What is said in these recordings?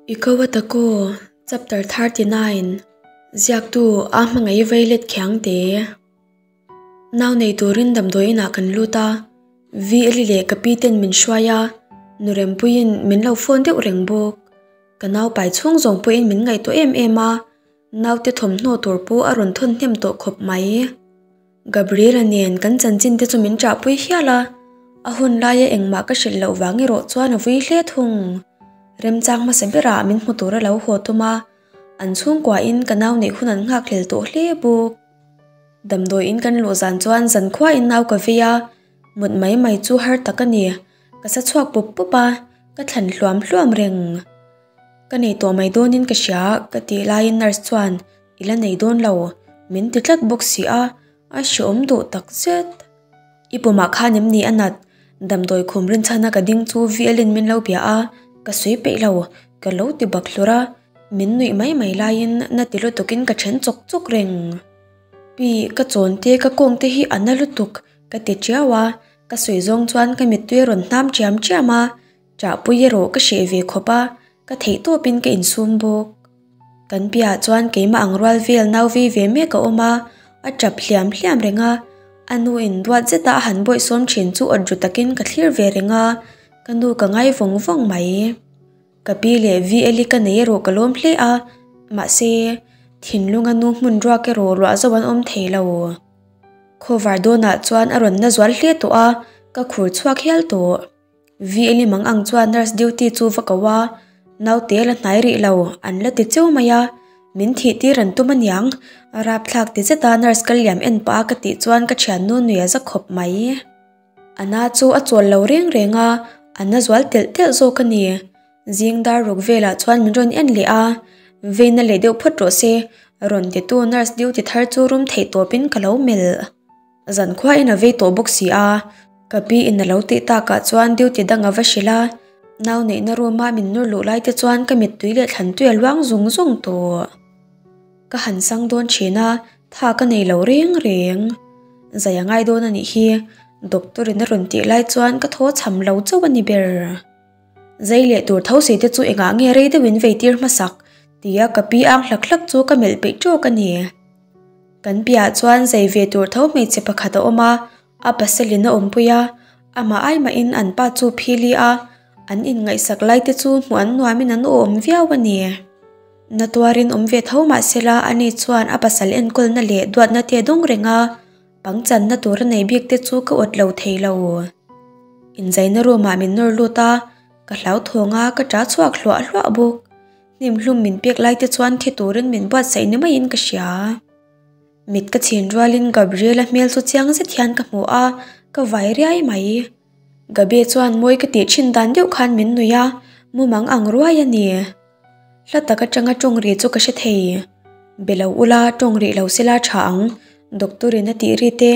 I ko a tak aw, Chapter 39, Ziaktu a hmangaih veilet khiang te. Nau nei turin damdawi inah kan lut a, VL leh ka pi ten min hruai a, nu Rempuiin min lo phone deuh reng bawk. Ka nau pai chhung zawng pawhin min ngaihtuah em em a, naute thawmhnaw tur pawh a rawn thawn hnem tawh khawp mai. Gabriela nen kan chanchin te chu min ṭahpui hial a, a hun laia engmah ka hrilh loh vang erawh chuan a vui hle thung. Remchang hmasa berah min hmu tur a lo haw tum a, an chhungkuain ka nau neih hun an nghakhlel tawh hle bawk. Damdawiin kan luh zan chuan zankhuain nau ka vei a, mut mai mai chu har tak a ni. Ka sa chhuak pup pup a, ka thlan hluam hluam reng. Ka nei tawh mai dawnin ka hria ka tih laiin nurse chuan I la nei dawn lo, min ti tlat bawk si a, a hreawm duh tak zet. I pumah khan em ni a nat? Damdawi khum rinchhana ka ding chu VL-in min lo bia a, ka sawi peih lo, ka lo ti bak hlur a, min nuih mai mai laiin na ti lutukin ka then chawk chawk reng. Pi, ka chawn te ka kawng te hi a na lutuk, ka ti tiau a, ka sawi zawng chuan ka mittui a rawn hnam chiam chiam a, Ṭahpui erawh ka hreh ve khawp a, ka theih tawpin ka insum bawk. Kan piahah chuan keimah ang rual vel nau vei ve mek a awm a, a ṭap hliam hliam reng a. A nu in duat zeta a han bawihsawm ṭhin chu awt ru takin ka thlir ve reng a, ka nu ka ngai vawng vawng mai. Ka pi leh VL-i ka nei erawh ka lawm hle a, mahse, thinlunga nu hmun ruak erawh ruah zo an awm thei lo. Khawvar dawnah chuan a rawn na zual hle tawh a, ka khur chhuak hial tawh. VL-i mang ang chuan nurse duty chu va ko a, naute la hnai rih lo, an la ti cheu mai a, min thih tir an tum aniang, rapthlak ti zeta nurse ka liam en pah a ka tih chuan ka thiannu nui a za khawp mai. A na chu a chawl lo reng reng a, a na zual telh telh zawk a ni. Zing dar ruk velah chuan min rawn en leh a, veina leh deuh phawt rawh se, rawn titu nurse duty thar chu rum theih tawpin ka lo melh. Zankhua in a vei tawh bawk si a, ka pi in a lo tih takah chuan duty dang a va hrilh a, nau neihna room a min nawr luh lai te chuan ka mittui leh thlantui a luang zung zung tawh. Ka han sang dawn thin a, tha ka nei lo reng reng. Zai a ngai dawn a nih hi, doctor in a rawn tih lai chuan ka thaw cham lo chauh a ni ber. Zai leh tur tho si te chu engah nge rei deuh in vei tir hmasak tia ka pi ang hlak hlak chu ka melh peih tawk a ni. Kan piahah chuan zai ve tur tho hmeichhe pakhat a awm a, a pasalin a awmpui a, amah ai mahin an pa chu phili a, an inngaihsak lai te chu hmuh an nuamin an awm viau a ni. Na tuarin awm ve tho mah sela ani chuan a pasal enkawlna leh duatna te a dawng reng a, pangchanna tur a nei bik te chu ka awt lo thei lo. Inzaina room ah min nawr lut a, ka hlauthawng a, ka ṭah chhuak hluah hluah bawk. Hnim hlum min pek lai te chuan thi turin min buatsaih ni maiin ka hria. Mit ka chhin rualin Gabriela hmel chu chiang zet hian ka hmu a, ka vai riai mai. Gabi chuan mawi ka tih thin dan deuh khan min nuih a, mumang ang ruai a ni. Hla tak atanga tawng ri chu ka hre thei. Be lo ula tawng rih lo sela tha ang, doctor in a tih ri te.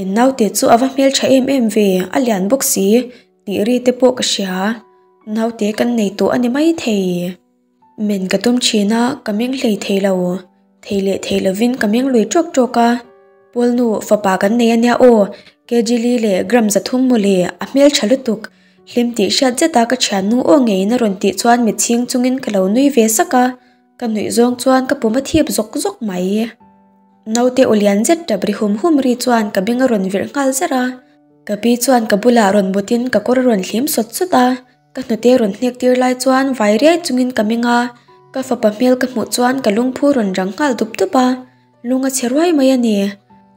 En naute chu a va hmeltha em em ve, a lian bawk si, tih ri te pawh ka hria. Naute kan nei tawh a ni mai thei. Men ka tum thin a, ka meng hlei thei lo. Thei leh thei lovin ka meng lui tawk tawk a. Pawlnu, fapa kan nei a nia aw, kg li leh gram 300 mawle, a hmeltha lutuk. Hlim tih hriat zeta ka thiannu aw ngeiin a rawn tih chuan mitchhing chungin ka lo nui ve sak a. Ka nuih zawng chuan ka pum a thip zawk zawk mai. Naute aw lian zet tap ri hum hum ri chuan ka beng a rawn virh nghal zar a. Ka pi chuan ka bulah rawn butin ka kawr a rawn hlim sawt sawt a. Ka hnute rawn hnek tir lai chuan vai riai chungin ka meng a. Ka fapa hmel ka hmuh chuan ka lungphu rawn rang nghal dup dup a. Lung a chhe ruai mai a ni.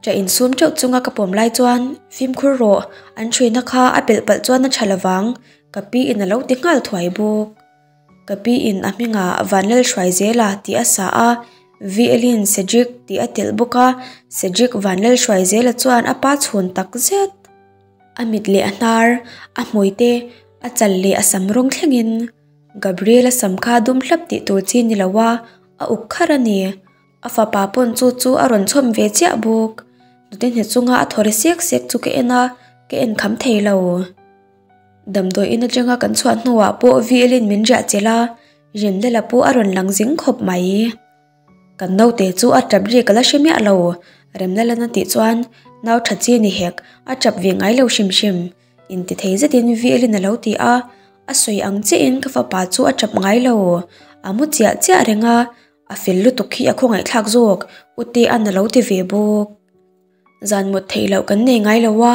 Ṭah insum ṭeuh chunga ka pawm lai chuan fimkhur rawh, an ṭhuina kha a pelh palh chuan a ṭha lovang, ka pi in a lo ti nghal thuai bawk. Ka pi in a hmingah Vanlalhruaizela tih a sa a, VL-in Cedric tih a telh bawk a, Cedric Vanlalhruaizela chuan a pa chhun tak zet. A mit leh a hnar, a hmui te, a chal leh a sam rawng thlengin Gabriel-a sam kha dum hlap tih tur chi ni lo a, a uk kharh a ni. A fapa pawn chu chu a rawn chhawm ve chiah bawk. Nute hne chunga a thaw ri sek sek chu ka en a, ka en kham thei lo. Damdawi in atanga kan chhuah hnuah pawh VL-in min riah chelh a, Rinlela pawh a rawn lang zing khawp mai. Kan naute chu a tap ri ka la hre miah lo, Remlala'n a tih chuan nau tha chi ni hek, a tap ve ngai lo hrim hrim, intithei zetin VL-in a lo ti a, a sawi ang chiahin ka fapa chu a tap ngai lo. A mu chiah chiah reng a, a fel lutuk hi a khawngaihthlak zawk, U Te-a'n a lo ti ve bawk. Zan mut theih loh kan nei ngai lo a,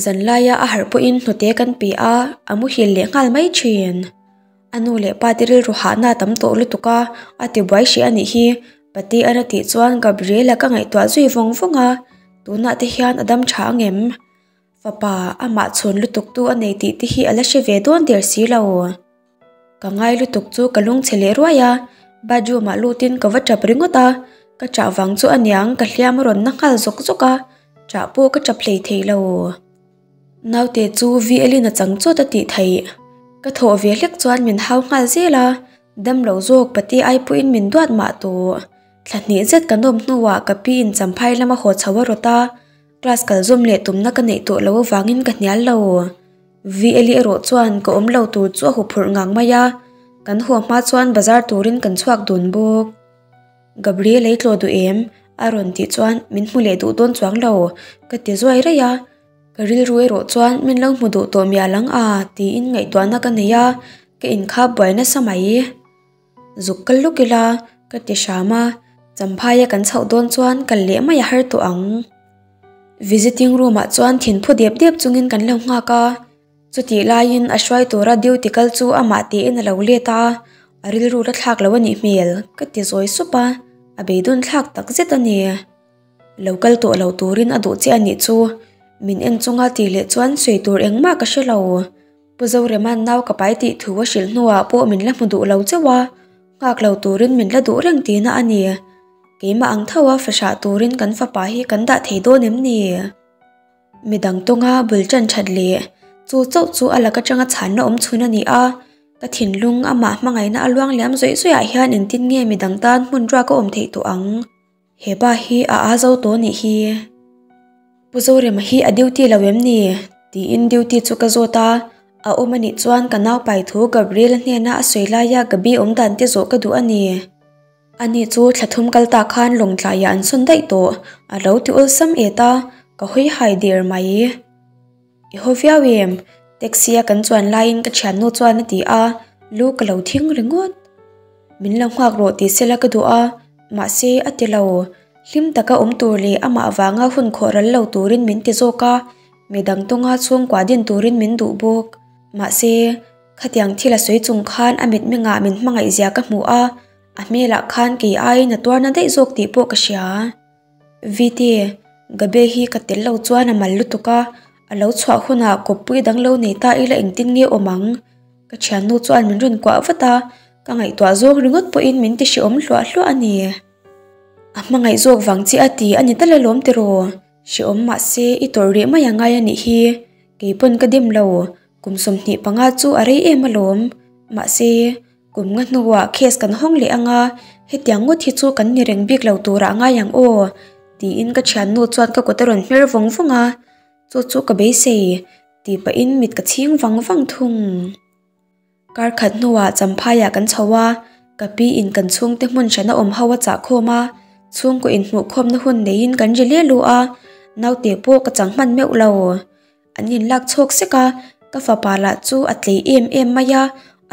zan laia a harh pawhin hnute kan pe a, a muhil leh nghal mai thin. A nu leh pa te rilru hahna a tam tawh lutuk a, a ti buai hrih a nih hi, Pate-a'n a tih chuan Gabriel-a ka ngaihtuah zui vawng vawng a, tunah te hian a dam tha ang em? Fapa, amah chhawn lutuk tu a nei tih te hi a la hre ve dawn der si lo. Ka ngai lutuk chu ka lungchhe leh ruai a, bathroom ah lutin ka va tap ringawt a, ka chah vang chu aniang ka hliam a rawn na nghal zawk zawk a, chah pawh ka tap hlei thei lo. Naute chu VL in a chang chawt a tih theih. Ka thawh ve hlek chuan min hau nghal zel a, damlo zawk pate ai pawhin min duat mah tawh. Thla hnih zet kan awm hnuah ka pi in champhai lama haw chho a rawt a, Class kal zawm leh tumna ka neih tawh loh avangin ka hnial lo. VLi erawh chuan ka awm lo tur chu a huphurh ngang mai a, kan haw hma chuan bazar turin kan chhuak dun bawk. Gabriel ei tlaw duh em? a rawn tih chuan min hmu leh duh dawn chuang lo ka ti zuai raih a, ka rilru erawh chuan min lo hmu duh tawh mial ang a tiin ngaihtuahna ka nei a, ka inkhap buai nasa mai. Zuk kal lawk ila ka ti hram a, Champhaia kan chhoh dawn chuan kal leh mai a har tawh ang. Visiting room ah chuan thinphu dep dep chungin kan lo nghak a, chutih laiin a hruai tura duty kal chu amah tiin a lo let a, a rilru la thlak lo a nih hmel ka ti zawi sup a, a beidawn thlak tak zet a ni. Lo kal tawh lo turin a duh che a nih chu, min en chunga tih leh chuan sawi tur engmah ka hre lo. Pu Zorema'n nau ka pai tih thu a hrilh hnuah pawh min la hmu duh lo chauh a, nghak lo turin min la duh reng tihna a ni. Keimah ang tho a fahrah turin kan fapa hi kan dah thei dawn em ni? Midang tawnga bul tan that leh chu chauh chu a lak atanga chhanna awm chhun a ni a, ka thinlung amah hmangaihna a luang liam zawih zawihah hian engtin nge midang tan hmun ruak a awm theih tawh ang? He pa hi a aa zo tawh nih hi. Pu Zorema hi a duty lo em ni? tiin duty chu ka zawt a, a awm anih chuan ka nau pai thu Gabriel-a hnena a sawi laia Gabi awm dan te zawh ka duh a ni. Ani chu thla thum kal ta khan lawngtlaiah an sawn daih tawh, a lo ti awlsam et a, ka hawi hai der mai. I haw viau em? Taxi a kan chuan laiin ka thiannu chuan a ti a, lu ka lo thing ringawt. Min lo nghak rawh tih sela ka duh a, mahse a ti lo. Hlim taka awm tur leh amah vanga hun khawh ral lo turin min ti zawk a, midang tawnga chhungkua din turin min duh bawk. Mahse, khatiang thil a sawi chung khan a mitmengah min hmangaih zia ka hmu a, a hmelah khan kei aiin a tuarna daih zawk tih pawh ka hria. Vite, Gabe hi ka tel lo chuan a mal lutuk a, a lo chhuah hunah kawppui dang lo nei ta ila engtin nge awm ang? Ka thiannu chuan min rawn kuah vat a, ka ngaihtuah zawng ringawt pawhin min ti hrehawm hluah hluah a ni. A hmangaih zawk vang che a ti a ni tal alawm tiraw? Hrehawm mahse i tawrh rih mai a ngai a nih hi, keipawn ka dim lo, kum 25 chu a rei em alawm. Mahse, Kum nga hnuah case kan hawng leh anga hetiang ngawt hi chu kan ni reng bik lo turah ngai ang aw tiin ka thiannu chuan ka kut a rawn hmer vawng vawng a, chu chu ka beisei tih pahin mit ka chhing vang vang thung. Kar khat hnuah Champhaiah kan chho a, ka pi in kan chhungte hmun hrana awm ho a chah khawm a, chhungkaw inhmuhkhawmna hun neiin kan ri leh luh a, naute pawh ka chang hman meuh lo. An inlak chhawk sek a, ka fapa lah chu a tlei em em mai a,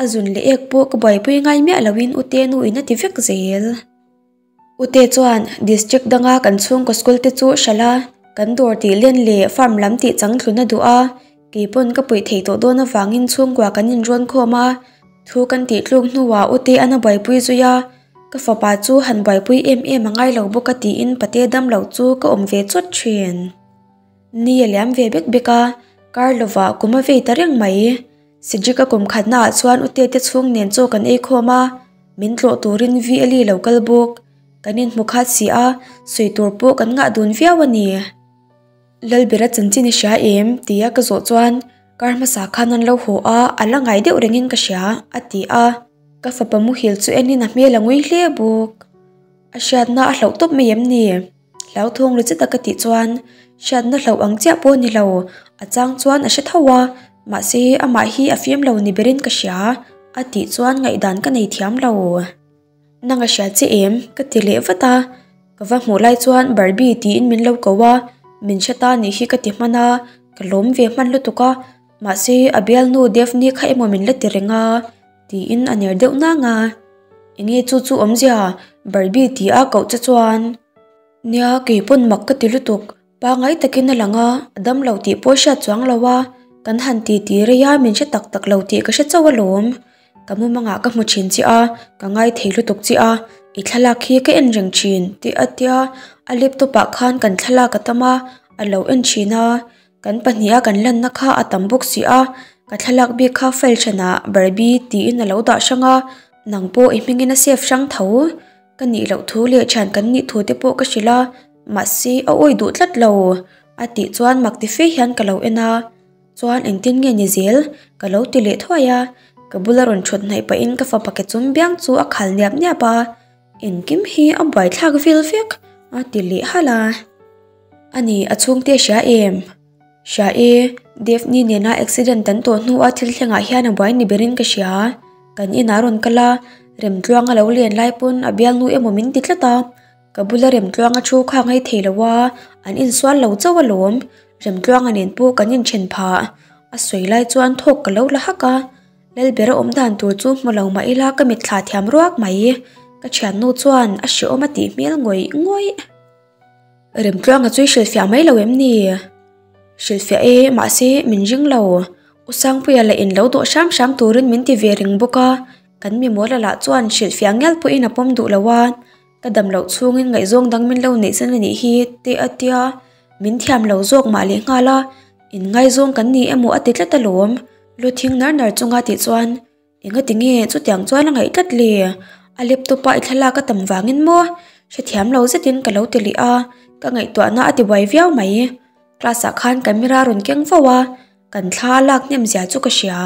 a zun leh ek pawh ka buaipui ngai miah loin Ute nuin a ti vek zel. Ute chuan district danga kan chhungkaw school te chu hralh a, kan dawr tih len leh farm lam tih changthlun a duh a, keipawn ka puih theih tawh dawn avangin chhungkua kan inrawn khawm a, thu kan tih tluk hnuah Ute an a buaipui zui a, ka fapa chu han buaipui em em a ngai lo bawk a tiin pate damlo chu ka awm ve chawt thin. Ni a liam ve bek bek a, kar lovah kum a vei ta reng mai. Cedric-a kum khatna ah chuan u Tete chhung nen chaw kan ei khawm a, min tlawh turin VLi lo kal bawk. Kan inhmu khat si a, sawi tur pawh kan ngah dun viau a ni. Lalbera chanchin i hria em? tia ka zawh chuan kar hmasa khan an lo haw a, a la ngai deuh rengin ka hria, a ti a. Ka fapa muhil chu enin a hmel a ngui hle bawk. A hriatna a hlauh tawp mai em ni? Hlauthawng ri cheta ka tih chuan hriatna hlauh ang chiah pawh a ni lo, a chang chuan a hre tho a, mahse amah hi a fim lo ni berin ka hria a tih chuan ngaihdan ka nei thiam lo. Nang a hria che em? ka ti leh vat a, ka va hmuh lai chuan Barbie tiin min lo ko a, min hre ta nih hi ka ti hman a, ka lawm ve hman lutuk a, mahse a bialnu Daphne kha emaw min la ti reng a tiin a ner deuh nang a. Enge chu chu awmzia Barbie ti a koh che chuan. Nia kei pawn mak ka ti lutuk, pangai takin a lang a, a dam lo tih pawh hriat chuang lo a, kan han ti ti rei a min hre tak tak lo tih ka hre chauh alawm. Ka mumangah ka hmu thin che a, ka ngai thei lutuk che a, i thlalak hi ka en reng thin tih a tia, a laptop ah khan kan thlalak a tam a, a lo en thin a, kan pahniha kan lanna kha a tam bawk si a, ka thlalak bik kha file hranah Barbie tiin a lo dah hrang a, nang pawh i hmingin a save hrang tho. Ka nih loh thu leh thian kan nih thu te pawh ka hrilh a, mahse a awi duh tlat lo a tih chuan mak ti fe hian ka lo en a, chuan engtin nge ni zel ka lo ti leh thuai a, ka bula rawn thut hnaih pahin ka fapa ke chum biang chu a khal niap niap a, engkim hi a buaithlak vel vek a ti leh halh a. A ni a chhungte hria em? Hria e, Daphne nena accident an tawh hnua thil thlengah hian a buai ni berin ka hria. Kan inah rawn kal a, Remtluanga lo len lai pawn a bialnu emaw min ti tlat a. Ka bula Remtluanga thu kha a ngaih thei lo a, an insual lo chauh alawm. Remtluanga nen pawh kan inthen phah. A sawi lai chuan thawk ka lo la hak a. Lalbera awm dan tur chu hmu lo mah ila ka mitthla thiam ruak mai. Ka thiannu chuan a hrehawm a tih hmel ngawih ngawih. Remtluanga chu i hrilhfiah mai lo em ni? Hrilhfiah e, mahse min ring lo. U Sangpuia leh in lo dawh hram hram turin min ti ve reng bawk a, kan mimawla lah chuan hrilhfiah ngial pawhin a pawm duh lo a, ka dam loh chhungin ngaihzawng dang min lo neih san a nih hi te a tia, min thiam lo zawk mah leh nghal a, in ngaizawng kan ni emaw a ti tlat alawm, lu thing nar nar chunga tih chuan Engati nge chutiang chuan a ngaih tlat le? A laptop a i thlalak a tam vangin maw? Hrethiam lo zetin ka lo ti leh a, ka ngaihtuahna a ti buai viau mai. Class ah khan camera rawn keng fo a, kan thla a lak hnem zia chu ka hria.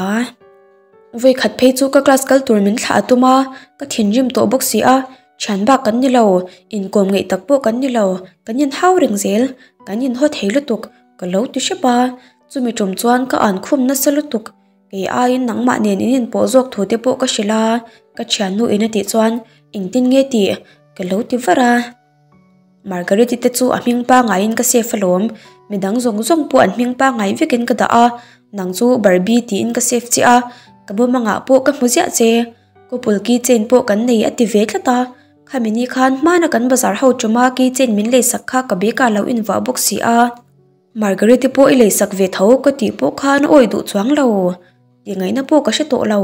Vawi khat phei chu ka class kal tur min thlah a tum a, ka thinrim tawh bawk si a, thian bak kan ni lo, inkawm ngeih tak pawh kan ni lo, kan inhau reng zel, kan inhaw thei lutuk, ka lo ti hrep a, chumi tum chuan ka an khum nasa lutuk. Kei aiin nangmah nen in inpawh zawk thu te pawh ka hrilh a, ka thiannu in a tih chuan engtin nge tih ka lo ti var a. Margareti te chu a hming pangaiin ka save alawm, midang zawng zawng pawh an hming pangai vekin ka dah a, nang chu Barbie tiin ka save che a, ka bawmangah pawh ka hmu ziah che, couple keychain pawh kan nei a ti ve tlat a, khami ni khan hmana kan bazar ho ṭuma keychain min leisak kha ka bag ah lo invuah bawk si a. Margarete pawh i leisak ve tho ka tih pawh khan a awih duh chuang lo. Tih ngaihna pawh ka hre tawh lo.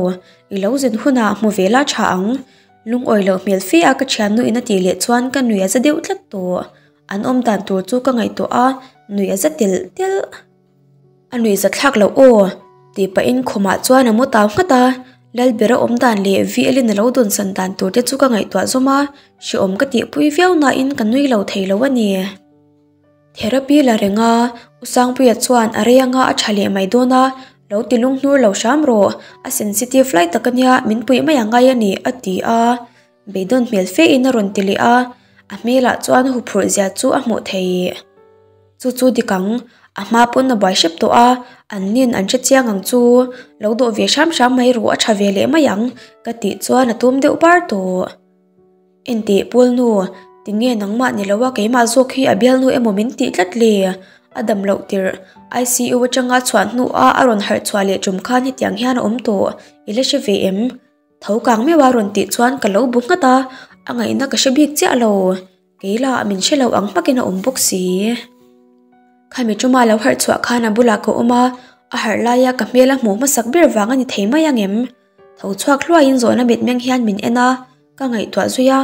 I lo zin hunah hmu ve la tha ang. Lungawi loh hmel fe a ka thiannu in a tih leh chuan ka nui a za deuh tlat tawh. An awm dan tur chu ka ngaihtuah a, nui a za telh telh. A nui za thlak loh aw tih pahin khumah chuan a mu tau nghat a. Lalbera awm dan leh VL in a lo dawnsan dan tur te chu ka ngaihtuah zawm a, hrehawm ka tihpui viau nain ka nui lo thei lo a ni. Therapy la reng a, U Sangpuia chuan a rei anga a tha leh mai dawn a, lo ti lung hnur lo hram rawh, a sensitive lai tak ania min puih mai angai a ni a ti a, beidawn hmel fe in a rawn ti leh a, a hmelah chuan huphurh zia chu a hmuh theih. Chu chu dik ang, a hma pawn a buai hrep tawh a, an nin an hre chiang ang chu, lo dawh ve hram hram mai rawh a tha ve leh mai ang ka tih chuan a tum deuh bar tawh. Enteh Pawlnu, tinge nangmah ni loa keimah zawk hi a bialnu emaw min tih tlat le? A dam loh tirh, ICU atanga chhuah hnuah a rawn harh chhuah leh tum khan hetiang hian a awm tawh, i la hre ve em? Tho kang meuh a rawn tih chuan ka lo bu nghat a, a ngaihna ka hre bik chiah lo. Kei lah min hre lo ang hmakin a awm bawk si. Khami tuma lo harh chhuah khan a bulah ka awm a, a harh laia ka hmel a hmuh hmasak ber vang a ni thei mai ang em? Tho chhuak hluaiin zawhna mitmeng hian min en a. Ka ngaihtuah zui a,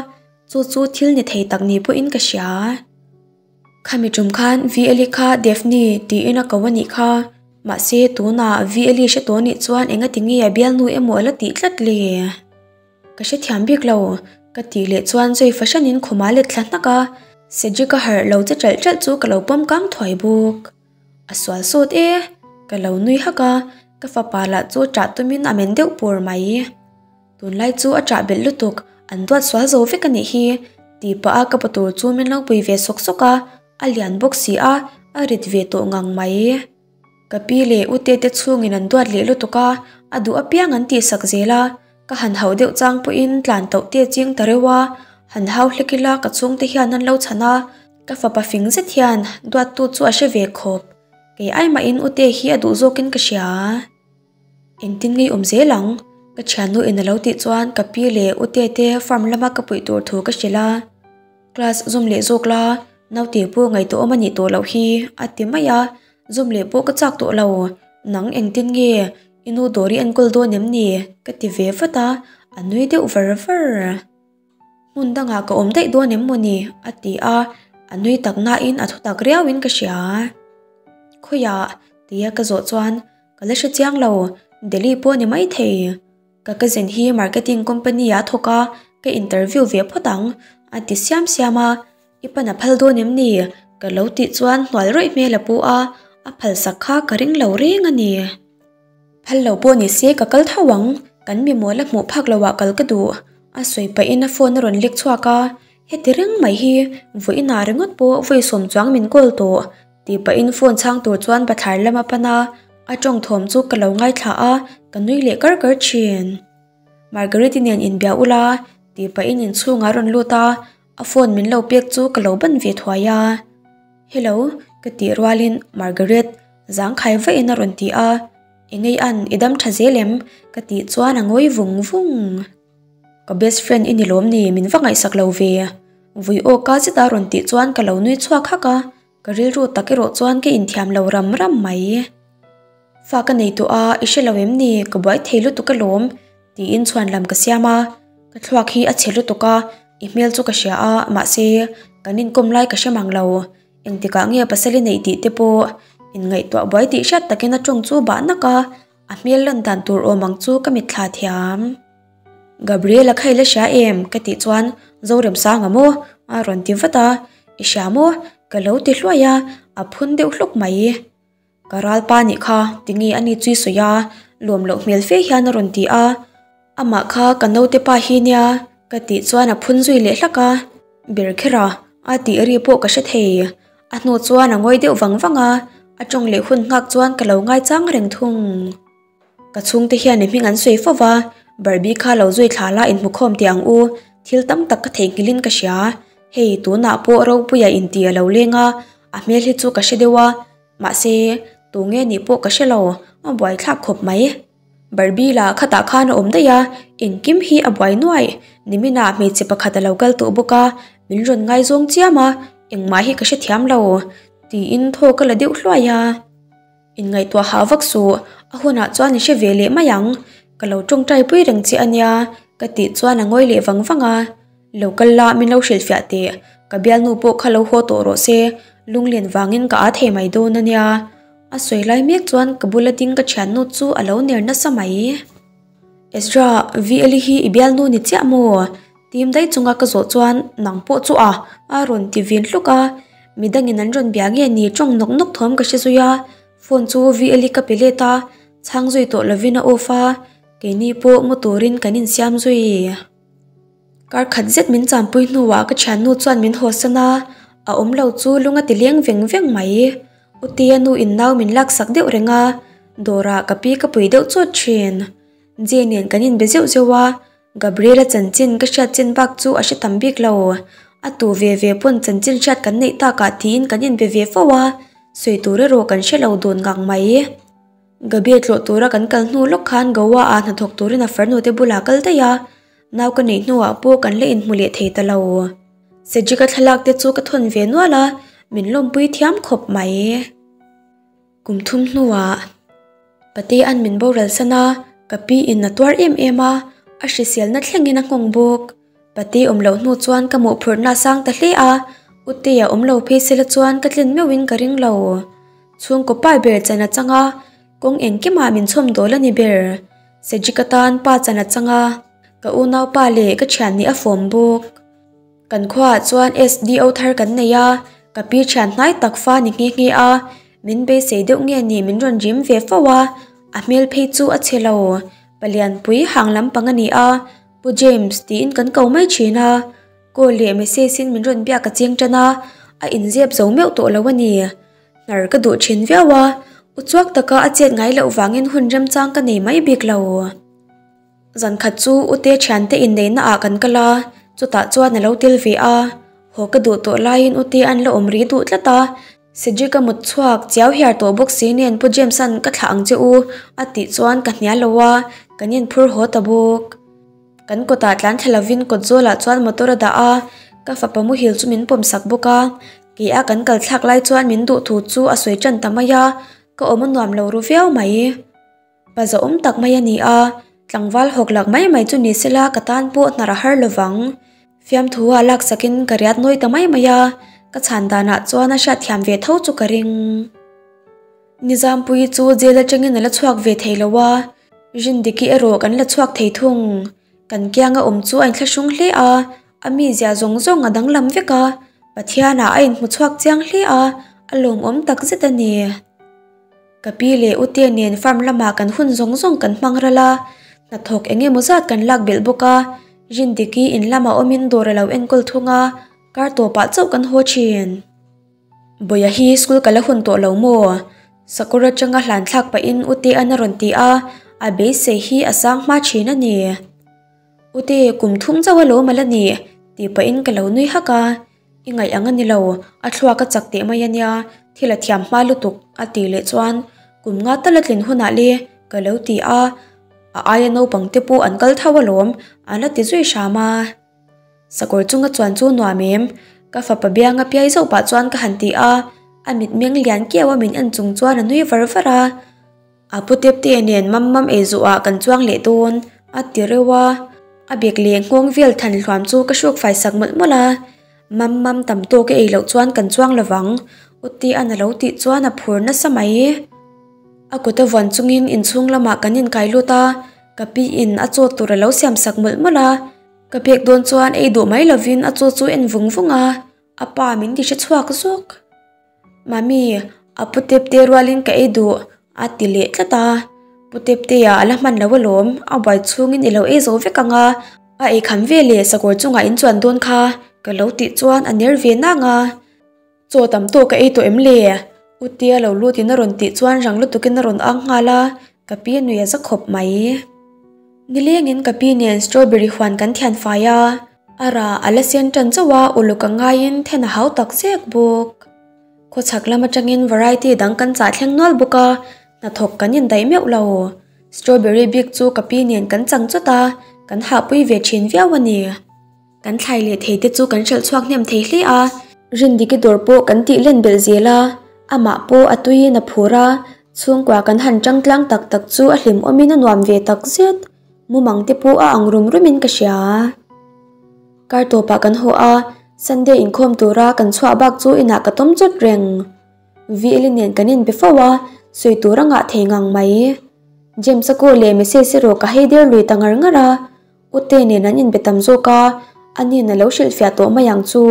chu chu thil ni thei tak ni pawhin ka hria. Khami tum khan VLE kha Daphne tiin a ko a nih kha. Mahse tunah VLE hre tawh nih chuan engati nge a bialnu emaw a la tih tlat le? Ka hrethiam bik lo, ka tih leh chuan zui fahranin khuma let thla hnak a, Cedric a harh lo che ṭalh ṭalh chu ka lo pawm kang thuai bawk. A sual sawt e, ka lo nui hak a, ka fapa lah chu ṭah tumin a men deuh pur mai. Tunlai chu a ṭah belh lutuk, an duat sual zo vek a nih hi, tih pah a ka pa tur chu min lo pui ve sawk sawk a, a lian bawk si a, a rit ve tawh ngang mai. Ka pi leh u te te chhungin an duat leh lutuk a, a duh apiang an tihsak zel a, ka han hauh deuh chang pawhin tlan tauh te ching ta reuh a, han hau hlek ila ka chhungte hian an lo chhan a, ka fapa fing zet hian duattu chu a hre ve khawp, kei ai mahin u te hi a duh zawkin ka hria. Engtin ngei awm zel ang? Ka thiannu in a lo tih chuan ka pi leh u Tete farm lama ka puih tur thu ka hrilh a. Class zum leh zawk la, naute pawh ngaihtuahawm a nih tawh loh hi a ti mai a, zum leh pawh ka chak tawh lo. Nang engtin nge i nu dawr i enkawl dawn em ni? Ka ti ve vat a, a nui deuh var var. Hmun dangah ka awm daih dawn em mawni? A ti a, a nui tak nain a thutak riauin ka hria. Khawiah? Tia ka zawh chuan ka la hre chiang lo, Delhi pawh a ni maithei. Ka cousin hi marketing company ah a thawk a, ka interview ve phawt ang, a ti siam siam a, I pan a phal dawn em ni? Ka lo tih chuan hnual rawih hmel a pu a, a phal sak kha ka ring lo reng a ni. Phal lo pawh ni se ka kal tho ang, kan mi mawl a hmuh phak loh ah kal ka duh. A sawi pahin a phone a rawn lek chhuak a, heti reng mai hi vawiinah ringawt pawh vawi sawm chuang min call tawh tih pahin phone chhang tur chuan bathlar lam a pan a, a tawng thawm chu ka lo ngaithla a, ka nui leh kar kar thin. Margaret-i nen inbia ula tih pahin inchhungah a rawn lut a, A phone min lo pek chu ka lo ban ve thuai a. Hello, ka tih rualin Margaret zangkhai vahin a rawn ti a. Engei an, i dam tha zel em? Ka tih chuan a ngawi vung vung. Ka best friend i ni lawm ni, min va ngaihsak lo ve. Vui aw ka zet a rawn tih chuan ka lo nui chhuak hak a. Ka rilru tak erawh chuan ka inthiam lo ram ram mai. Fa ka nei tawh a, i hre lo em ni? Ka buai thei lutuk alawm, tiin chhuan lam ka siam a. Ka thluak hi a chhe lutuk a, i hmel chu ka hria a, mahse, kan inkawm lai ka hre mang lo. Engtikah nge pasal i neih tih te pawh inngaihtuah buai tih hriat takin a tawng chu bah nak a, a hmel lan dan tur awm ang chu ka mitthla thiam. Gabriela kha i la hria em? Ka tih chuan Zoremsanga maw? A rawn ti vat a, I hria maw? Ka lo ti hluai a, a phun deuh hluk mai. Ka ralpa nih kha, tinge a ni chui sawi a, lawm loh hmel fe hian a rawn ti a, amah kha ka naute pa hi nia ka tih chuan a phun zui leh hlak a, ber kher a, a tih ri pawh ka hre thei. A hnu chuan a ngawi deuh vang vang a, a tawng leh hun nghak chuan ka lo ngaichang reng thung. Ka chhungte hian i hming an sawi fo va, Barbie kha lo zui thla la inhmukhawm teh ang u, thil tam tak ka theihnghilhin ka hria. Hei, tunah pawh Ropuia inti a lo leng a, a hmel hi chu ka hre deuh a, mahse, tu nge nih pawh ka hre lo, a buaithlak khawp mai. Barbie lah khatah khan a awm daih a, engkim hi a buai nuaih. Niminah hmeichhe pakhat a lo kal tawh bawk a, min rawn ngaizawng chiam a, engmah hi ka hrethiam lo, tiin thaw ka la deuh hluai a. Inngaihtuah hah vak suh, a hunah chuan i hre ve leh mai ang, ka lo tawngtai pui reng che a nia, ka tih chuan a ngawi leh vang vang a. Lo kal la, min lo hrilhfiah teh, ka bialnu pawh kha lo haw tawh rawh se, lunglen vangin ka aa thei mai dawn a nia. A sawi lai mek chuan ka bula ding ka thiannu chu a lo ner nasa mai. Ezra, VL-i hi i bialnu ni chiah maw? Tim daih chunga ka zawh chuan nang pawh chu a a rawn ti vin hluk a, midangin an rawn bia nge ni tawng nawk nawk thawm ka hre zui a, phone chu VL-i ka pe let a, chhang zui tawh lovin a off a, keini pawh mu turin kan insiam zui. Kar khat zet min champui hnuah ka thiannu chuan min hawsan a, a awm lo chu lung a ti leng veng veng mai. Utia nu in nau min laksak deuh reng a, dawrah ka pi ka pui deuh chawt thin. Jay nen kan inbe zeuh zeuh a, Gabriela chanchin ka hriat chin bak chu a hre tam bik lo. A tu ve ve pawn chanchin hriat kan neih takah tiin kan inbe ve fo a, sawi tur erawh kan hre lo dun ngang mai. Gabi tlawh tura kan kal hnu lawk khan Goa ah hnathawk turin a farnu te bulah kal daih a, nau ka neih hnuah pawh kan la inhmu leh thei ta lo. Cedric-a thlalak te chu ka thawn ve nual a, min lawmpui thiam khawp mai. Kum thum hnuah Patea'n min boral san a, ka pi in a tuar em em a, a hriselna thlengin a nghawng bawk. Pate awm loh hnu chuan ka mawhphurhna a sang ta hle a, Utea awm lo phei sela chuan ka tlin meuhin ka ring lo. Chhungkaw pa ber chan a chang a, kawng engkimah min chhawm dawl a ni ber. Cedric atan pa chan a chang a, ka unaupa leh ka thian nih a fawm bawk. Kan khuaah chuan SDO thar kan nei a, ka pi thian hnai tak fa ni nghe nghe a, min beisei deuh nge ni min rawn rim ve fo a, a hmel phei chu a chhe lo, palianpui hang lampang a ni a, Pu James tiin kan ko mai thin a, call leh message in min rawn biak a cheng tan a, a inzep zo meuh tawh lo a ni. Hnar ka duh thin viau a, uchuak taka a chet ngai loh vangin hun remchang ka nei mai bik lo. Zan khat chu Ute thiante inneihna ah kan kal a, chutah chuan a lo tel ve a. Haw ka duh tawh laiin Ute an la awm ri duh tlat a, Cedric a mut chhuak chiau hiar tawh bawk si nen Pu James-a'n ka thlah ang che u a tih chuan ka hnial lo a, Kan inphur haw ta bawk. Kan kawtah tlan thla lovin kawt zawlah chuan motor a dah a, ka fapa muhil chu min pawm sak bawk a. Kei a kan kal thlak lai chuan min duh thu chu a sawi tan ta mai a, ka awm a nuam lo ru viau mai. Pa zahawm tak mai a ni a, tlangval hawk lak mai mai chu ni sela ka tan pawh hnar a har lovang. Fiamthu ah lak sakin ka riat nawi ta mai mai a, ka chhan danah chuan a hriatthiam ve tho chu ka ring. Nizampuii chu jail atangin a la chhuak ve thei lo a, Rindiki erawh kan la chhuak thei thung. Kan kianga awm chu a inthlahrung hle a, a mizia zawng zawng a danglam vek a, Pathianah a inhmu chhuak chiang hle a, a lawmawm takzet a ni. Ka pi leh u te nen farm lamah kan hun zawng zawng kan hmang ral a, hnathawk eng emaw zat kan lak belh bawk a, Rindiki in lamah awmin dawr a lo enkawl thung a, kar tawpah chauh kan haw thin. Bawia hi school ka la hun tawh lo maw? Sakawr atanga hlan thlak pahin u Te-an a rawn ti a, a beisei hi a sang hma thin a ni. U Te, kum thum chauh alawm a la nih, tih pahin ka lo nui hak a. I ngaih ang a ni lo, a thluak a chak teh mai a nia, thil a thiam hma lutuk, a tih leh chuan kum nga tal a tlin hunah le, ka lo ti a, a aia naupang te pawh an kal tho alawm, a la ti zui hram a. Sakawr chunga chuan chu nuam em? Ka fapa bianga piai zauh pah chuan ka han ti a, a mitmeng lian kiau a min en chung chuan a nui var var a. A pu tepte nen mam mam ei zuhah kan chuang leh dawn, a ti reuh a. A bek leh nghawng vel than hluam chu ka hruk fai sak mawlh mawlh a. Mam mam tam tawk a ei loh chuan kan chuang lovang, U Tia-an a lo tih chuan a phur nasa mai. A kut a vuan chungin inchhung lamah kan inkai lut a, ka pi in a chaw tur a lo siam sak mawlh mawlh a. Ka pek dawn chuan ei duh mai lovin a chaw chu en vung vung a, a pa min ti hre chhuak zawk. Mami, a pu Tepte rualin ka ei duh, a ti leh tlat a. Pu Teptea a la hman lo alawm, a buai chhungin i lo ei zo vek ang a, a ei kham ve leh sakawr chungah in chuan dawn kha, ka lo tih chuan a ner ve nang a. Chaw tam tawk ka ei tawh em le? U Tia lo lutin a rawn tih chuan rang lutukin a rawn ang nghal a, ka pi nui a za khawp mai. Nilengin ka pi nen strawberry huan kan thian fai a. A ra a la sen tan chauh a, uluk a ngaiin then a hau tak zek bawk. Khawchhak lam atangin variety dang kan chah thleng nual bawk a, hnathawk kan indaih meuh lo. Strawberry bik chu ka pi nen kan chang chawt a, kan hahpui ve thin viau a ni. Kan thlai leh thei te chu kan hralh chhuak hnem thei hle a, Rindiki dawr pawh kan tih len belh zel a, amah pawh a tuiin a phur a, chhungkua kan han tang tlang tak tak chu a hlimawmin a nuam ve tak zet. Mumang te pawh a ang rum rum in ka hria. Kar tawpah kan haw a, Sunday inkhawm tura kan chhuah bak chu inah ka tawm chawt reng. VL nen kan inbe fo a, sawi tur a ngah thei ngang mai. James-a call leh message erawh ka hei der lui ta ngar ngar a, Ute nen an inbe tam zawk a, ani'n a lo hrilhfiah tawh mai ang chu.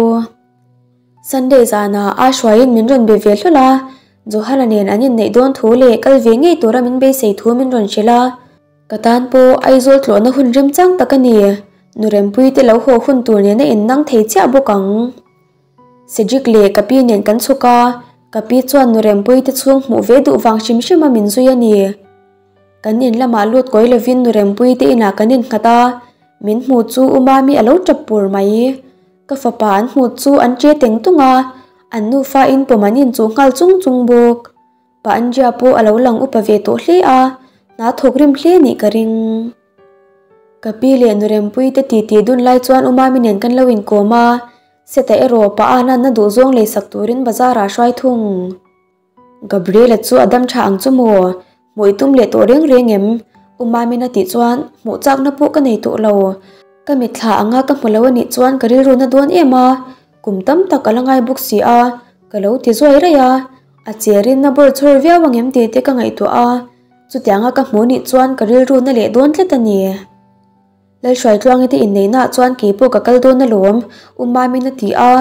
Sunday zanah a hruaiin min rawn be ve hlawl a, Johana nen an inneih dawn thu leh kal ve ngei tura min beisei thu min rawn hrilh a. Ka tan pawh Aizawl tlawhna hun remchang tak a ni. Nu Rempuii te lo haw hun tur nen a innang thei chiah bawk ang. Cedric leh ka pi nen kan chhuk a, ka pi chuan Nu Rempuii te chhung hmuh ve duh vang hrim hrim a min zui a ni. Kan in lamah lut kawi lovin Nu Rempuii te inah kan innghat a, min hmu chu U Mami a lo tap pur mai. Ka fapa an hmuh chu an che teng tung a, an nufa in pawm an inchuh nghal chung chung bawk. Pa Andrea pawh a lo lang upa ve tawh hle a, hna thawk rim hle nih ka ring. Ka pi leh nu Rempuii te titi dun lai chuan U Mami nen kan lo inkawm a, Seta erawh pa Anan a duhzawng leisak turin bazar ah hruai thung. Gabriela chu a dam tha ang chu maw? Hmuh i tum leh tawh reng reng em? U Mami'n a tih chuan hmuh chakna pawh ka nei tawh lo. Ka mitthla anga ka hmu lo a nih chuan ka rilru na dawn em a, kum tam tak a la ngai bawk si a, ka lo ti zuai raih a. A cherin a bawr chhawr viau ang em tih te ka ngaihtuah a, chutianga ka hmuh nih chuan ka rilru na leh dawn tlat a ni. Lalhruaitluangi te inneihnaah chuan kei pawh ka kal dawn alawm, U Mamin a ti a,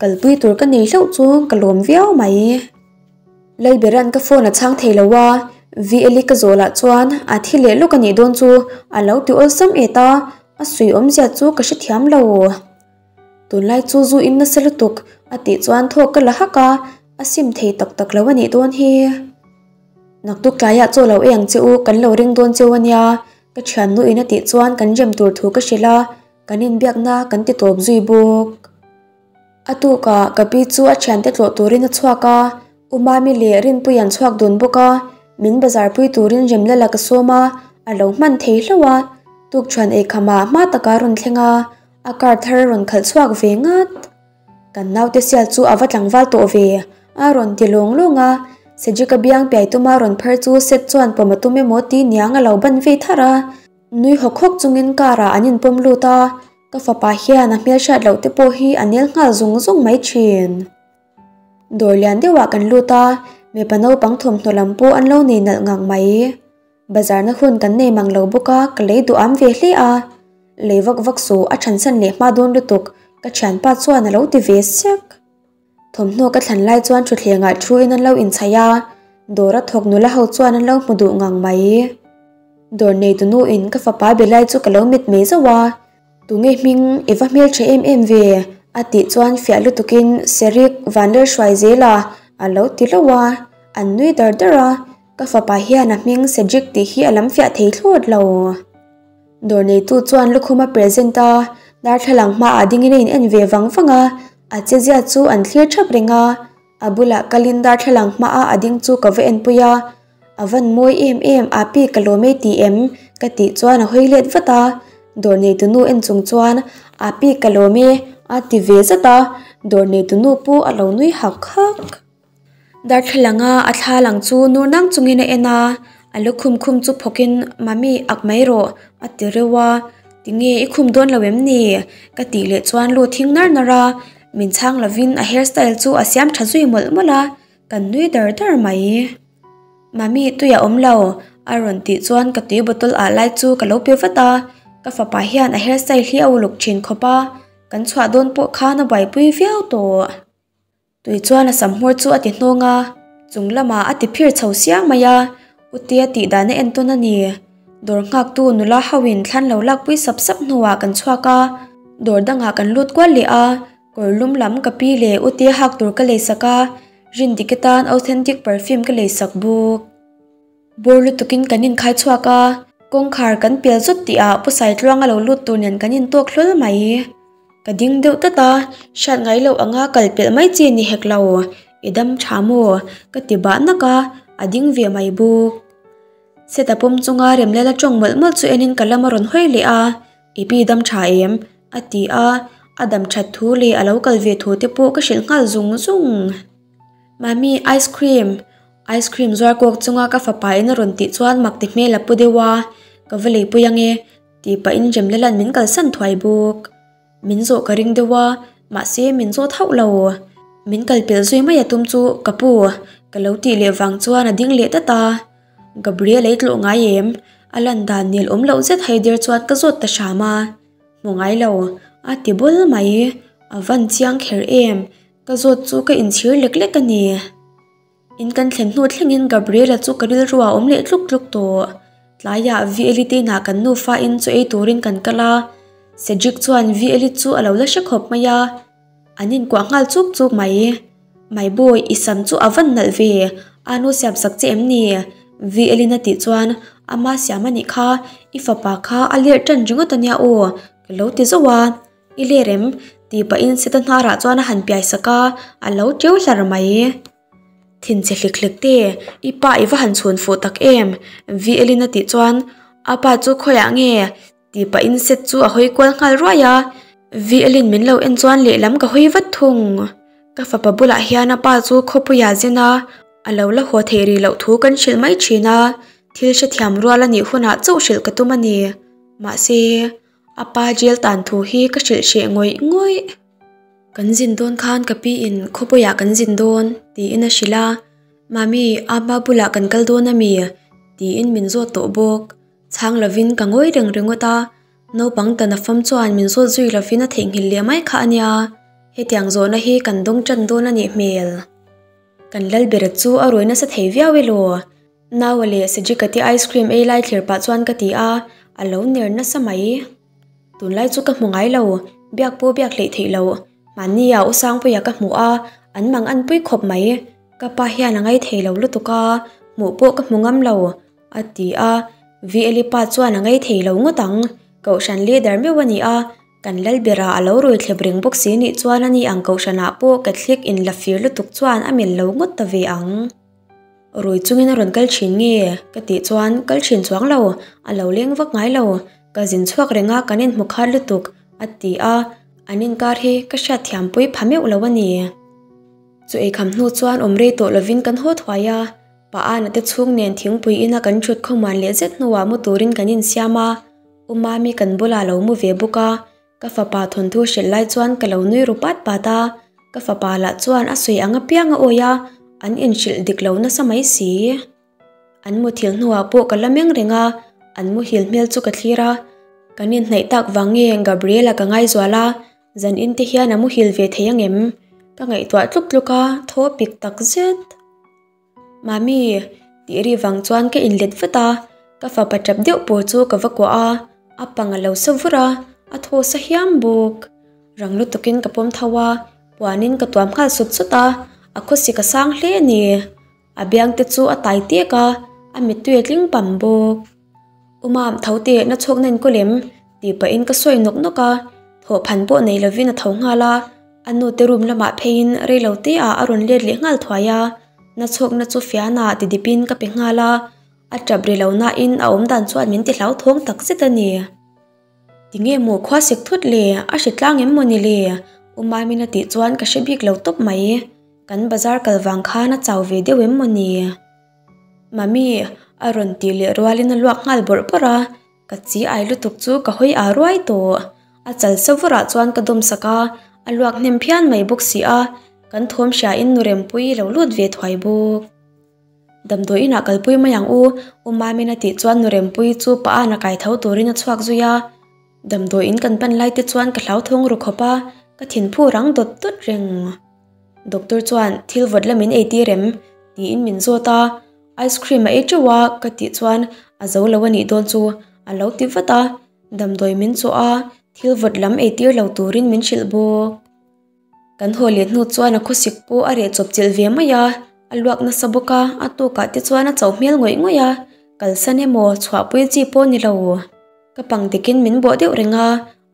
kalpui tur ka nei hlauh chu ka lawm viau mai. Lalberan ka phone a chhang thei lo a, VL-i ka zawhlah chuan a thi leh lawk a nih dawn chu a lo ti awlsam et a, a sawi awmzia chu ka hrethiam lo. Tunlai chu zu in nasa lutuk a tih chuan thawk ka la hak a, a sim thei tak tak lo a nih dawn hi. Naktuk tlaiah chaw lo ei ang che u, kan lo ring dawn cheu a nia, ka thiannu in a tih chuan kan rem tur thu ka hrilh a, kan inbiakna kan ti tawp zui bawk. A tukah ka pi chu a thiante tlawh turin a chhuak a, U Mami leh Rinpui an chhuak dun bawk a, min bazar pui turin Remlala ka sawm a, A lo hman thei hlauh a, tukṭhuan eikhamah hma taka rawn thleng a, a car thar a rawn khalh chhuak ve ngat. Kan naute sial chu a va tlangval tawh ve, a rawn ti lawng lawng a, Cedric-a biang piai tuma rawn phar chu Seth chuan pawm a tum emaw ti niang a lo ban vei tharh a. Nui hawk hawk chungin car ah an inpawm lut a, ka fapa hian a hmelhriat loh te pawh hi a nel nghal zung zung mai thin. Dawr lian deuhah kan lut a, mipa naupang thawmhnaw lam pawh an lo nei nalh ngang mai. Bazar na hun kan nei mang lo bawk a, ka lei duh am ve hle a. Lei vak vak suh, a thansan leh hma dawn lutuk, ka thianpa chuan a lo ti ve sek. Thawmhnaw ka thlan lai chuan thutthlengah thu in an lo inchhaih a, dawr a thawk nula ho chuan an lo hmu duh ngang mai. Dawr neitu nu in ka fapa be lai chu ka lo mit mei zauh a, Tunge hming i va hmeltha em em ve? a tih chuan fiah lutukin Serik Vanlalhruai zela a lo ti hlauh a, an nui dar dar a, ka fapa hian a hming Cedric tih hi a lam fiah thei thlawt lo. Dawr neitu chuan lukhum a present a, darthlalang hmaah dingin a in en ve vang vang a, a chezia chu an thlir thap reng a, a bulah kalin darthlalang hmaah a ding chu ka va enpui a, A van mawi em em, Api ka lawm e ti em? Ka tih chuan a hawi let vat a, dawr neitu nu en chung chuan Api ka lawm e a ti ve zat a, dawr neitu nu pawh a lo nui hak hak. Darthlalanga a thla lang chu nur nang chungin a en a, a lukhum khum chu phawkin Mummy ak mai rawh a ti reuh a, tinge i khum dawn lo em ni? Ka tih leh chuan lu thing nar nar a, min chhang lovin a hairstyle chu a siam tha zui mawlh mawlh a, kan nui dar dar mai. Mummy tui a awm lo a rawn tih chuan ka tui bottle ah lai chu ka lo pe vat a, ka fapa hian a hairstyle hi a uluk thin khawp a, kan chhuah dawn pawh khan a buaipui viau tawh. Tui chuan a sam hmawr chu a ti hnawng a, chung lamah a ti phir chho siang mai a, Utia tih dan a entawn a ni. Dawr nghaktu nula ho in thlan lo lakpui sap sap hnuah kan chhuak a, dawr dangah kan lut kual leh a, kawr lum lam ka pi leh Utia hak tur ka leisak a, Rindike tan authentic perfume ka leisak bawk. Bawr lutukin kan inkhai chhuak a, kawngkhar kan pel zut tihah Pu Saitluanga lo lut tur nen kan intawk hlawl mai. Ka ding deuh tlat a, hriat ngai loh anga kal pelh mai chi ni hek lo, i dam tha maw? Ka ti bah nak a, a ding ve mai bawk. Seta pawm chunga Remlela tawng mawlh mawlh chu enin ka lam a rawn hawi leh a, I pi dam tha em? A ti a, a dam that thu leh a lo kal ve thu te pawh ka hrilh nghal zung zung. Mummy, ice cream! Ice cream zuar kawk chunga ka fapa in a rawn tih chuan mak ti hmel a pu deuh a, ka va leipui ange tih pahin Remlela'n min kalsan thuai bawk. Min zawh ka ring deuh a, mahse min zawt hauh lo. Min kal pelh zui mai a tum chu ka pu ka lo tih leh vang chuan a ding leh dat a. Gabriel ei tlawh ngai em? A lan dan nel awm loh zet Haider chuan ka zawt ta hram a. Hmu ngai lo, a ti bul mai. A van chiang kher em? Ka zawt chu ka inchhir lek lek a ni. In kan thlen hnu thlengin Gabriela chu ka rilru a awm leh tluk tluk tawh. Tlaiah VLi te inah kan nufa in chaw ei turin kan kal a. Cedric chuan VLi chu a lo la hre khawp mai a. An inkuah nghal chuk chuk mai. My boy, i sam chu a van nalh ve, a nu siam sak che em ni? VLin a tih chuan, Ama siam a nih kha, i fapa kha a ler tan ringawt a nia aw, ka lo ti zauh a. I ler em? tih pahin Seta hnarah chuan a han piai sak a, a lo teu hlar mai. Thinchhe hlik hlik te, i pa i va han chhun fuh tak em? VLin a tih chuan, A pa chu khawiah nge? Tih pahin set chu a hawi kual nghal ruai a, VLin min lo en chuan lehlam ka hawi vat thung. Ka fapa bulah hian a pa chu khawpuia zin a, a lo la haw theih rih loh thu kan hrilh mai thin a, thil hrethiam rual a nih hunah chauh hrilh ka tum a ni. Mahse, a pa jail tan thu hi ka hrilh hreh ngawih ngawih. Kan zin dawn khan ka pi in khawpuiah kan zin dawn tiin a hrilh a, Mami, Apa bulah kan kal dawn a mi? tiin min zawt tawh bawk. Chhang lovin ka ngawi reng ringawt a, naupang tan a fam chuan min zawt zui lovin a theihnghilh leh mai kha a nia, hetiang zawhna hi kan dawng tan dawn a nih hmel. Kan Lalbera chu a rawi nasa thei viau elaw? Naua leh Cedric-a te ice cream ei lai thlir pah chuan ka ti a, a lo ner nasa mai. Tunlai chu ka hmu ngai lo, biak pawh biak hleih theih loh. Mahnia U Sangpuia ka hmu a, an mang an pui khawp mai. Ka pa hian a ngai thei lo lutuk a, hmuh pawh ka hmu ngam lo. A ti a, VLi pa chuan a ngei thei lo ngawt ang, Kohhran leader meuh a ni a, kan Lalbera a lo rawi thlep reng bawk si nih chuan a ni ang Kohhranah pawh Catholic in la fir lutuk chuan a mel lo ngawt ta ve ang. Rui chungin a rawn kal thin nge? Ka tih chuan kal thin chuang lo, a lo leng vak ngai lo. Ka zin chhuak reng a, kan inhmu khat lutuk, a ti a, an inkar hi ka hriatthiampui pha meuh lo a ni. Chu eikham hnu chuan awm rei tawh lovin kan haw thuai a, Pa Ana te chhung nen thingpui ina kan thut khawmuan leh zet hnuah mu turin kan insiam a, U Mami kan bulah a lo mu ve bawk a, ka fapa thawnthu hrilh lai chuan ka lo nui ru pat pat a, ka fapa lah chuan a sawi ang apiang a awi a, an inhrilh dik lo nasa mai si. An muthilh hnuah pawh ka la meng reng a, an muhil hmel chu ka thlir a, kan inhnaih tak vang nge Gabriela ka ngaizual a, Zan in te hian a muhil ve thei ang em? Ka ngaihtuah tluk tluk a, thaw pik tak zet. Mami, tih ri vang chuan ka inlet vat a, ka fapa tap deuh pawh chu ka va kuah a, a pang a lo sa vur a, a thaw sa hiam bawk. Rang lutukin ka pawm tho a, puanin ka tuam nghal sut sut a, a khawsik a sang hle a ni. A biang te chu a tai tek a, a mittui a tling pam bawk. U Mam, tho teh, na chhuak na inkawl em? tih pahin ka sawi nawk nawk a, thawh phan pawh nei lovin a tho nghal a, a nu te room lamah pheiin rei lo te ah a rawn let leh nghal thuai a, na chhuakna chu fian ah ti dipin ka pe nghal a, a tap ri lo nain a awm dan chuan min ti hlauthawng tak zet a ni. Tinge maw khua sek thut le, a hre tlang em maw ni le? U Mamin a tih chuan ka hre bik lo tawp mai, kan bazar kal vang khan a chau ve deuh em maw ni? Mami, a rawn tih leh rualin a luak nghal bawrh bawrh a, ka chi ai lutuk chu ka hawi aa ruai tawh. A chal sa vawrah chuan ka dawm sak a, a luak hnem phian mai bawk si a, kan thawm hriain nu Rempuii lo lut ve thuai bawk. Damdawi inah kalpui mai ang u, U Mamin a tih chuan nu Rempuii chu pa a na kai tho turin a chhuak zui a. Damdawi in kan pan lai te chuan ka hlauthawng ru khawp a, ka thinphu rang dawt dawt reng. Doctor chuan thil vawt la min ei tir em? tiin min zawt a, ice cream a ei teuh a ka tih chuan a zo lo a nih dawn chu a lo ti vat a, damdawi min chawh a, thil vawt lam ei tir lo turin min hrilh bawk. Kan haw leh hnu chuan a khawsik pawh a reh chawp chilh ve mai a, a luak nasa bawk a, a tukah te chuan a chauh hmel ngawih ngawih a, kalsan emaw chhuahpui chi pawh ni lo. Ka pang dikin min bawh deuh reng a,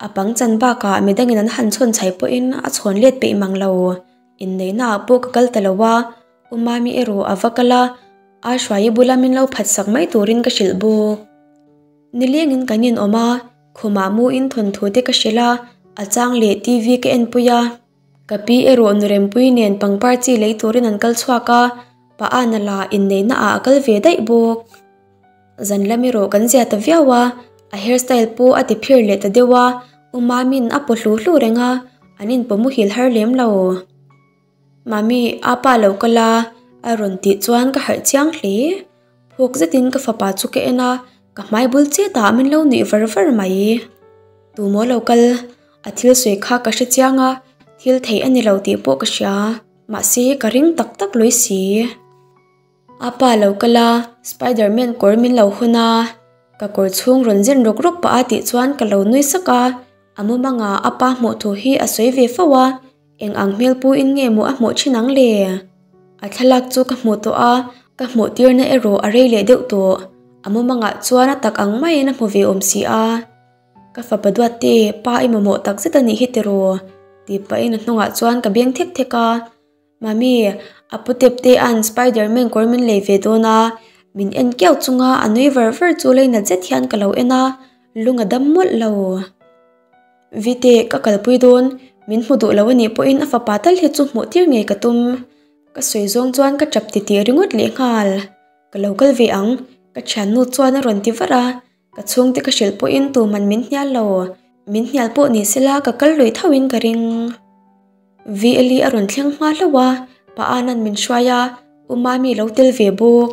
a pang chan bakah midangin an han chhawn chhai pawhin a chhawn let peih mang lo. Inneihna ah pawh ka kal ta lo a, U Mami erawh a va kal a, a hruai bula min lo phat sak mai turin ka hrilh bawk. Nilengin kan inawm a, khumah muin thawnthu te ka hrilh a, a chang leh TV ka enpui a. Ka pi erawh nu Rempuii nen pangpar chi lei turin an kal chhuak a, pa Ana lah inneihna ah a kal ve daih bawk. Zan lam erawh kan zia ta viau a, a hair style pawh a ti phir leh ta deuh a, U Mami'n a paw hlu hlu reng a, an inpaw muhil har lem lo. Mami, apa lo kal a, a rawn tih chuan ka harh chiang hle. Phuk zetin ka fapa chu ka en a, ka hmai bul chetah min lo nuih var var mai. Tumaw lo kal, a thil sawi kha ka hre chiang a, thil theih a ni lo tih pawh ka hria, mahse ka ring tak tak lui si. A pa lo kal a, Spiderman kawr min lo hawn a, ka kawr chhung rawn zin rawk rawk pah a tih chuan ka lo nui sak a, a mumanga a pa hmuh thu hi a sawi ve fo a, Eng ang hmel pu in nge maw a hmuh thin ang le? A thlalak chu ka hmuh tawh a, ka hmuh tirna erawh a rei leh deuh tawh. A mumangah chuan a tak ang maiin a hmu ve awm si a. Ka fapa duatte, pa i mamawh tak zet a nih hi tiraw? Tih pahin a hnungah chuan ka beng thek thek a. Mami, a pu tep te an Spiderman kawr min lei ve dawn a, min en kiau chunga a nui var var chu leinat zet hian ka lo en a, lung a dam mawlh lo. Vite, ka kalpui dawn, min hmu duh lo a nih pawhin a fapa tal hi chu hmuh tir ngei ka tum. Ka sawi zawng chuan ka tap titih ringawt leh nghal. Ka lo kal ve ang, ka thiannu chuan a rawn ti var a, ka chhungte ka hrilh pawhin tuman min hnial lo. Min hnial pawh ni sela ka kal lui thauhin ka ring. VLE a rawn thleng hma hlauh a, Pa Anan min hruai a, U Mami lo tel ve bawk.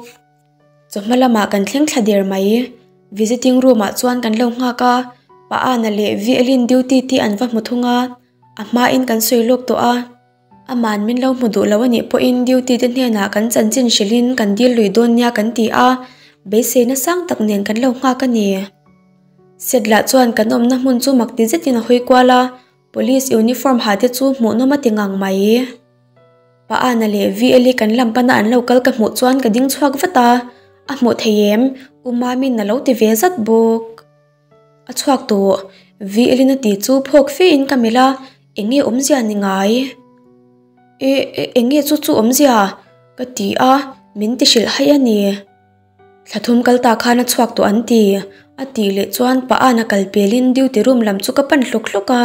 Chawhma lamah kan thleng thla der mai. Visiting room ah chuan kan lo nghak a, Pa Ana leh VLin duty te an va hmu thung a, a hmain kan sawi lawk tawh a. Aman min lo hmu duh lo a nih pawhin duty te hnenah kan chanchin hrilhin kan dil lui dawn nia kan ti a, beiseina sang tak nen kan lo nghak a ni. Set lah chuan kan awmna hmun chu mak ti zetin a hawi kual a, police uniform ha te chu hmuhnawm a ti ngang mai. Pa Ana leh VLE kan lam pana an lo kal ka hmuh chuan ka ding chhuak vat a, a hmuh thei em? U Mami'n a lo ti ve zat bawk. A chhuak tawh, VLE-in a ti chu phawk fe in ka melh a, eng nge awmzia ni ngai? E, eng nge chu chu awmzia? Ka ti a, Min ti hrilh haih a ni. Thla thum kal ta khan a chhuak tawh an ti, a tih leh chuan pa Ana kal pelin duty room lam chu ka pan hlawk hlawk a.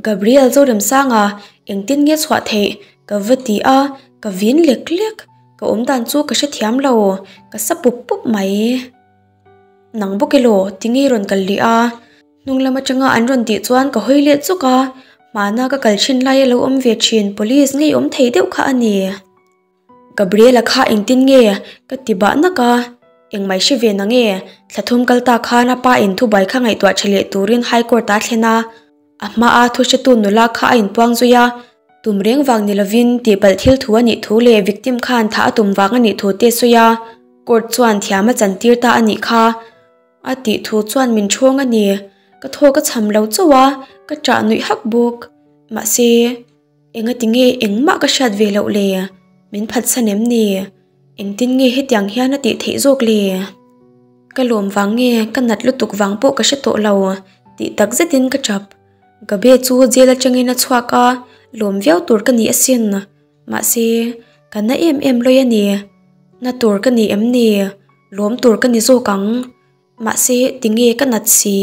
Gabriel Zoremsanga engtin nge chhuah theih ka va ti a, ka vin lek lek. Ka awm dan chu ka hrethiam lo, ka sa pup pup mai. Nang bawk elaw tinge i rawn kal leh a? Hnung lam atanga an rawn tih chuan ka hawi leh chuk a, hmana ka kal thin laia lo awm ve thin police ngeiawm thei deuh kha a ni. Gabriela kha engtin nge ka ti bah nak a, engmai hre ve na nge? Thla thum kal ta khan a pa in thubuai kha ngaihtuah tha leh turin High Court ah a thlen a, a hmaa thu hretu nula kha a inpuang zui a, tum reng vang ni lovin tihpalh thil thu a nih thu leh victim khan thah a tum vang a nih thu te a sawi a, court chuan thiam a chantir ta a nih kha. A tih thu chuan min ṭhawng a ni, ka thaw ka chham lo chauh a, ka ṭah nuih hak bawk. Mahse, engati nge engmah ka hriat ve loh le? Min phatsan em ni? Engtin nge hetiang hian a tih theih zawk le? Ka lawm vang nge ka nat lutuk vang pawh ka hre tawh lo tih tak zetin ka ṭap. Gabe chu jail aṭangin a chhuak a, lawm viau tur ka ni asin. Mahse, ka na em em lawi a ni. Na tur ka ni em ni? Lawm tur ka ni zawk ang. Mahse, tinge ka nat si?